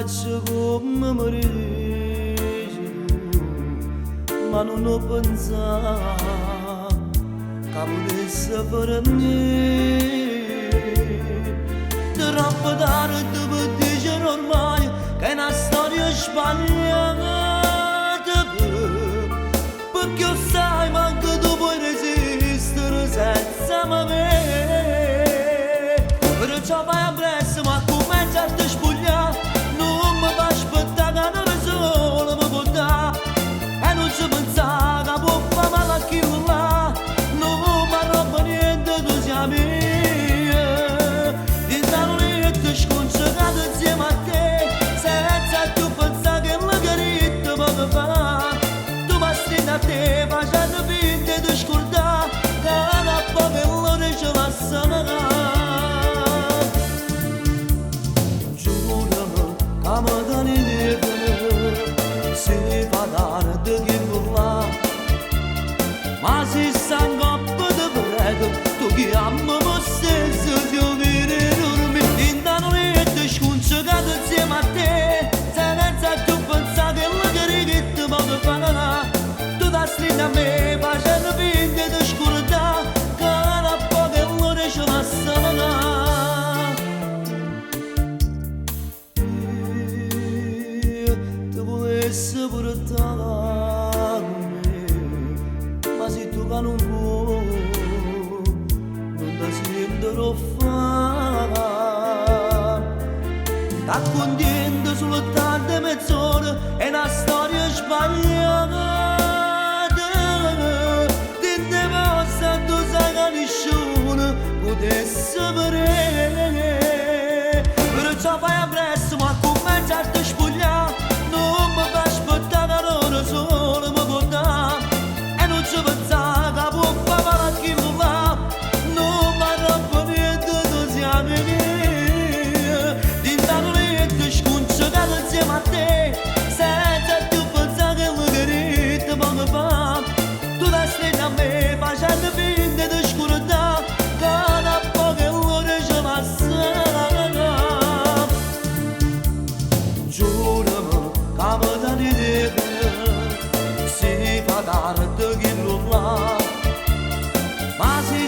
saccio come mi dici tu, ma nun 'o penzà ca putesse fernì. Troppo tardi pe dicere ormai che è na storia sbagliata, pecché 'o ssaje manco tu puoi resistere senza 'e me. Perciò fai ampressa, ma accummencia a te spuglià, nun me fa aspettà ca n'ora sola me può dà. E nun ce penzà ca può fa male a chillo là, nun m'arrobba niente, tu si 'a mia. Dint' 'a nu lietto sconcecato 'nzieme a te, senza cchiù penzà chello che ditto poco fa. Tu m'astrigne a te facenno finta 'e te scurdà ca n'ata poco ll'ore ce lasciano. Giurami ca me tieni bene, si fa tardi chillo là. Ma si sta 'ncopp te prego, tu chiammame stesso si 'o vire 'e durmì. Dint' 'a nu lietto sconcecato 'nzieme a te, senza cchiù penzà chello che ditto poco fa. Tu t'astrigne a me facenno finta 'e te scurdà ca n'ata poco ll'ore ce lasciano. Io te vulesse purtà cu me, ma si tu ca nun vuò, nun te siente d' 'o ffà. T'accuntiente sultanto 'e mezz'ora 'e na storia sbagliata. Dint' 'e poste addò sai ca nisciuno putesse verè. Perciò fai ampressa, ma accummencia a te spuglià, nun me fa aspettà ca n'ora sola me può dà. E nun ce penzà ca può fa male a chillo là, nun m'arrobba niente, tu si 'a mia. Dint' 'a nu lietto sconcecato 'nzieme a te, senza cchiù penzà chello che ditto poco fa. Tu t'astrigne a me facenno finta 'e te scurdà ca n'ata poco ll'ore ce lasciano. Giurami ca me tieni bene, si fa tardi chillo là. Ma si